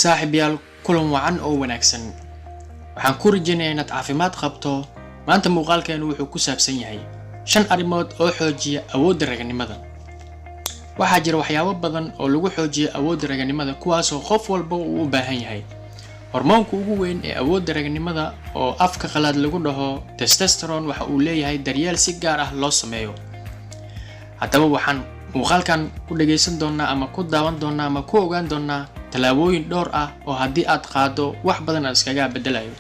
Saaxiibyaal, kulan wacan oo wanaagsan. Waxaan ku rajaynayaa inaad caafimaad qabto. Maanta muuqaalkeenu wuxuu ku saabsan yahay shan arrimood oo xoojiya awoodda raganimada. Waxaa jira waxyaabo badan oo lagu xoojiyo awoodda raganimada, kuwaasoo qof walba uu u baahan yahay. Hormoonka ugu weyn ee awoodda raganimada, oo afka qalaad lagu dhaho testosterone, waxa uu leeyahay daryeel si gaar ah loo sameeyo. Haddaba waxaan muuqaalkan ku dhagaysan doonaa ama ku daawan doonaa ama ku ogaan doonaa tallaabooyin dhowr ah oo haddii aad qaado wax badan aad iskaga bedelayo.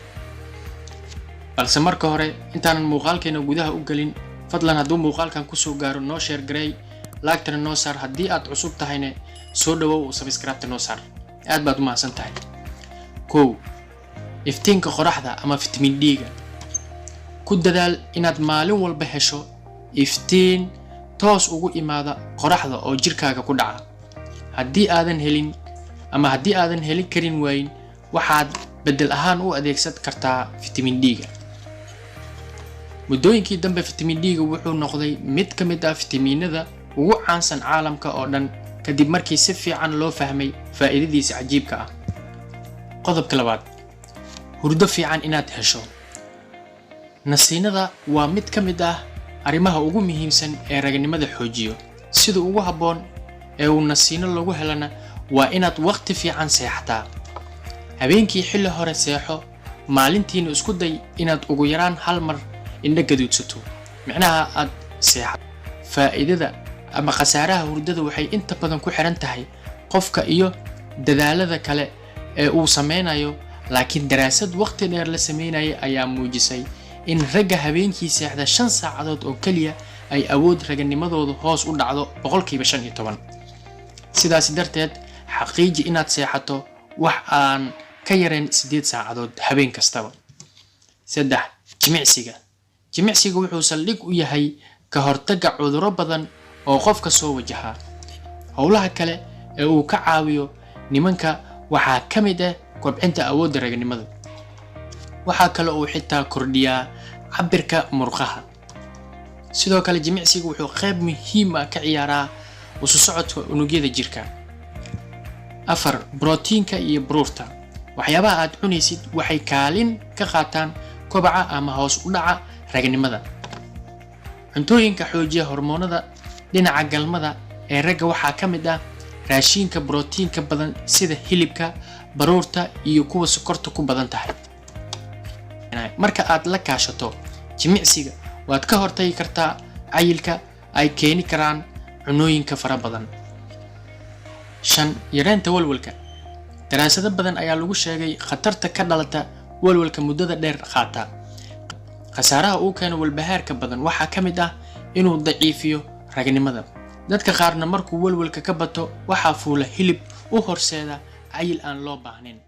Balse marka hore, intaanan muuqaalkeena gudaha u gelin, fadlan hadduu muuqaalkan kusoo gaaro noo share garey, like-tana noo saar. Haddii aad cusub tahayne, soo dhawow, subscribe-ta noo saar. Aad baad u mahadsan tahay. 1, iftiinka qoraxda ama vitamin D-ga. Ku dadaal inaad maalin walba hesho iftiin toos ugu imaada qoraxda oo jirkaaga ku dhaca. Haddii aadan helin ama haddii aadan helin karin waayin, waxaad beddel ahaan u adeegsan kartaa vitamin D-ga. Muddooyinkii dambe, vitamin D-ga wuxuu noqday mid ka mid ah fitamiinada ugu caansan caalamka oo dhan, kadib markii si fiican loo fahmay faa'iidadiisa cajiibka ah. Qodobka labaad, hurdo fiican inaad hesho. Nasiinada waa mid ka mid ah arrimaha ugu muhiimsan ee raganimada xoojiyo. Sida ugu habboon ee uu nasiino lagu helana waa inaad waqti fiican seexataa. Habeenkii xilli hore seexo, maalintiina isku day inaad ugu yaraan hal mar indho gaduudsato, micnaha aad seexato. Faa'iidada ama khasaaraha hurdada waxay inta badan ku xiran tahay qofka iyo dadaalada kale ee uu sameynayo, laakiin daraasad waqti dheer la sameynaya ayaa muujisay in ragga habeenkii seexda 5 saacadood oo keliya ay awood raganimadoodu hoos u dhacdo 15%. Sidaas darteed, xaqiiji inaad seexato wax aan ka yarayn 8 saacadood habeen kastaba. 3, jimicsiga. Jimicsiga wuxuu saldhig u yahay ka hortagga cudurro badan oo qofka soo wajahaa. Howlaha kale ee uu ka caawiyo nimanka waxaa ka mid ah kobcinta awoodda raganimada. Waxaa kale uu xitaa kordhiyaa cabirka murqaha. Sidoo kale, jimicsiga wuxuu qayb muhiim ah ka ciyaaraa isu socodka unugyada jirka. 4, brotiinka iyo baruurta. Waxyaabaha aad cunaysid waxay kaalin ka qaataan kobaca ama hoos u dhaca raganimada. Cuntooyinka xoojiya hormoonada dhinaca galmada ee ragga waxaa ka mid ah raashinka brotiinka badan sida hilibka, baruurta iyo kuwa sokorta ku badan tahay. Marka aad la kaashato jimicsiga, waad ka hortagi kartaa cayilka ay keeni karaan cunooyinka fara badan. 5, yareynta walwalka. Daraasado badan ayaa lagu sheegay khatarta ka dhalata walwalka muddada dheer qaata. Khasaaraha uu keeno walbahaarka badan waxaa ka mid ah inuu daciifiyo ragnimada. Dadka qaarna markuu walwalka ka bato, waxaa fuula hilib u horseeda cayil aan loo baahnayn.